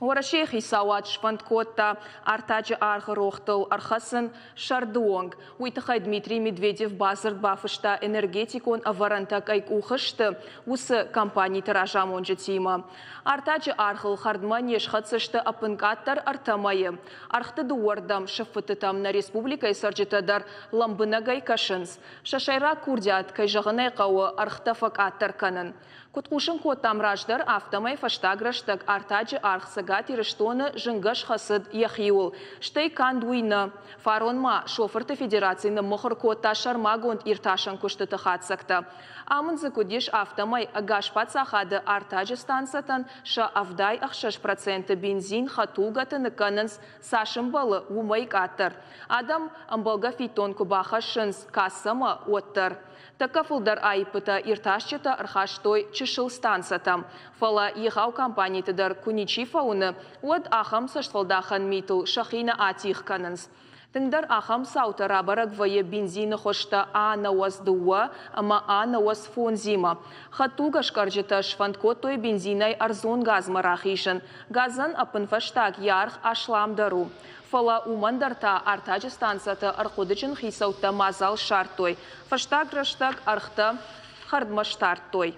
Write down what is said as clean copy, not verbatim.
Уӕрӕсейы хицауад сфӕнд кодта артаджы аргъы рохтыл ӕрхӕцын сӕрды онг. Уый тыххӕй Дмитрий Медведев бадзырд бафыста, энергетикон ӕвӕрӕнтӕ кӕй къухы сты, уыцы компаниты разамонджытимӕ. Артаджы аргъыл хӕрдмӕ не схӕцдзысты ӕппынкъаддӕр 3 мӕйы. Ӕргъты дыууӕрдӕм сыффыттытӕм нӕ республикӕйы цӕрджытӕ дӕр лӕмбынӕгӕй кӕсынц. Сӕ сӕйраг курдиат, кӕй зӕгъын ӕй хъӕуы, ӕргътӕ фӕкъаддӕр кӕнын. Куыд хъусын кодтам раздӕр, афтӕмӕй фӕстаг рӕстӕг артаджы аргъ Цӕгат Ирыстоны зынгӕ схӕцыд йӕхиуыл. Стӕй канд уый нӕ. Фарон ма шофырты федераци ныммыхуыр кодта сӕрмагонд иртасӕн куыстыты хатдзӕгтӕ. Амынд дзы куыд ис, афтӕмӕй ӕгас паддзахады артаджы станцӕтӕн сӕ 76% бензин хӕдтулгӕты ныккӕнынц, цас ӕмбӕлы, уымӕй къаддӕр. Адӕм ӕмбӕлгӕ фиддон куы бахӕссынц кассӕмӕ, уӕддӕр. Тӕккӕ фылдӕр аиппытӕ иртасджытӕ ӕрхастой чысыл станцӕтӕм. Фӕлӕ егъау компаниты дӕр куы ничи фӕуыны, уӕд ахӕм цӕстфӕлдахӕн митыл сӕхи нӕ атигъ кӕнынц. Тынгдӕр ахӕм цаутӕ рабӕрӕг вӕййы бензины хуызтӕ А-92 ӕмӕ А-95-имӕ. Хӕдтулгӕскъӕрджытӕ сфӕнд кодтой бензинӕй ӕрдзон газмӕ рахизын. Газӕн ӕппынфӕстаг йӕ аргъ асламдӕр у. Фӕлӕ уымӕн дӕр та артаджы станцӕты ӕрхъуыдыджын хицӕуттӕ мадзал ссардтой. Фӕстаг рӕстӕг ӕргътӕ хӕрдмӕ стардтой.